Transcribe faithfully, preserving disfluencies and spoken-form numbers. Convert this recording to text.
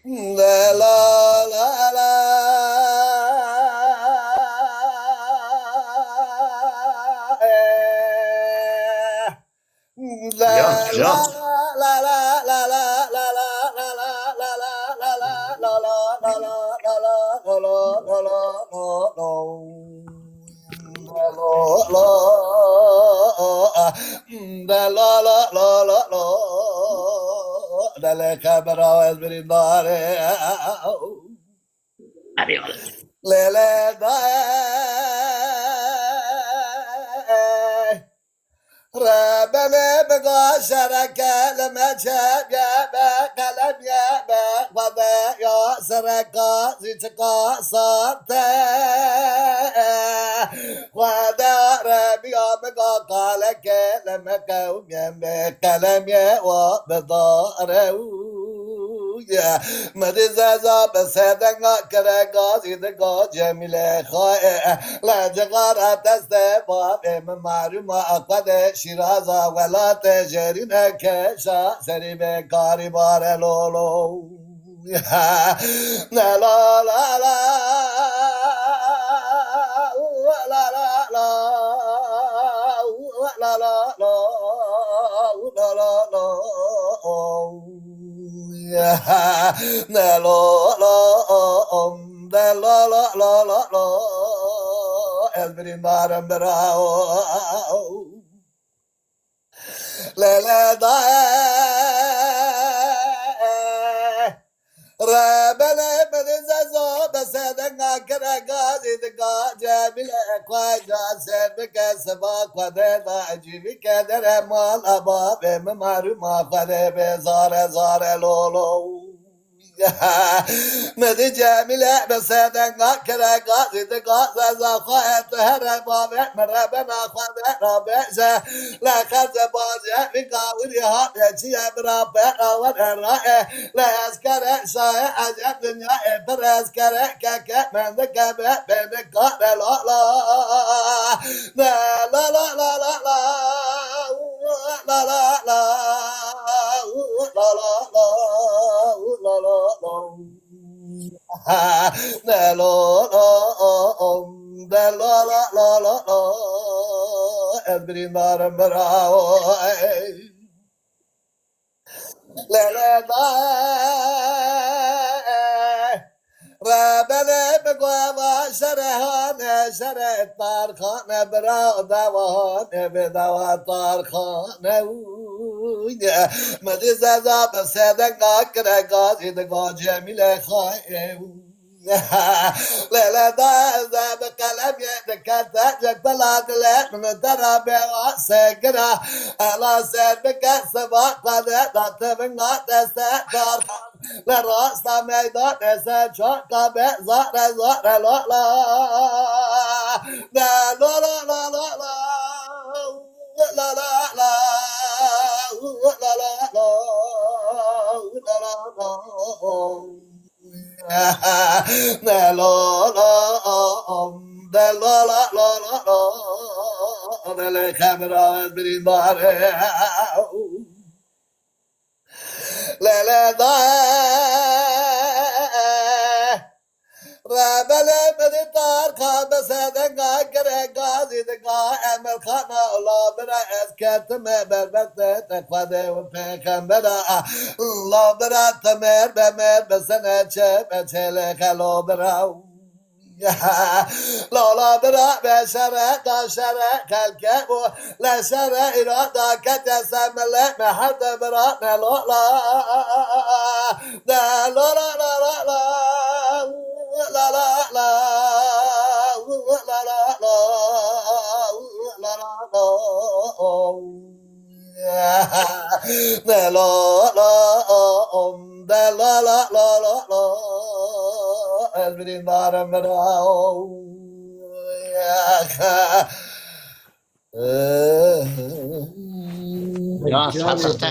La la la la. Eh. La, ya, la, ya. La, la, la, la. La, la, la, la, la. Lele kabra ez birîndar e. Hadi oğlum. Lele da. Rebelê biga şereke li me çebiye be, qelemye be, xwede ya sereka zîçika sarte. Xwede rebiya biga qaleke li me qewmiye be, qelemye wa bidare û ye. Medi zeza bi sedenga kire gazî diga Cemîle xaye. Le cigara destê bavê min marûma xwedê Şîraza welatê jêrîne keşa serî bê karî bare lolo. Ne la la la, la la la, la la la, la la la. Ne lo lo, de lo lo lo lo lo. Ez birîndarim bira. Lele da. Rebelê min zezo be sedenga kire gazî diga Cemîle xweca ser bike siba xwede da cîvike dere mal a bavê min marûma xwede be zare zare lolo. Medi Cemîle bi sedenga kire gazî diga zeza xwe et here bavê min rebena xwede rabeje. Le xeze bazê vî gawirî hate çiye bira pera were rae. Le eskere şaye eceb dinyayê pir eskere keke mendike be bênikare la la. Ne la la la la la. La la la. La la la. La la la. Ne lo lo. De la la la la la. Ez birîndarim bira. Lele da. Rebelê bi gueva şerehane şere tarxane bira dewahane bi dewa tarxane uye. Medi zeza bi sedenga kire gazî diga Cemîle xaye. Lele da ez bi qelemê dikete cek bela dile min dera bêwa segira. Ela ser bike siba xwede da tevinga deste tarxan. Le rasta meydanê ser çaka be zare zare la la. Ne la la la la la. La la la. La la la. La la la. Ne la la, de la la la la la, de le xebra ez birîndar e. Le le da. Rebelê min tarxa bi sedenga kire gazî diga Emir Xana la bira ez ketime berbeste te xwedê û pêxembera la bira te mêr be mêr bi sene çe be çêlê xelo bira. La la bira be şere da şere xelke û le şere îra da kete semile me her de bira ne la la. Ne la la la la la. La la la. La la la. La la la. Ne la la. De la la la la la. Ez birîndarim bira. Ya, Hasan, te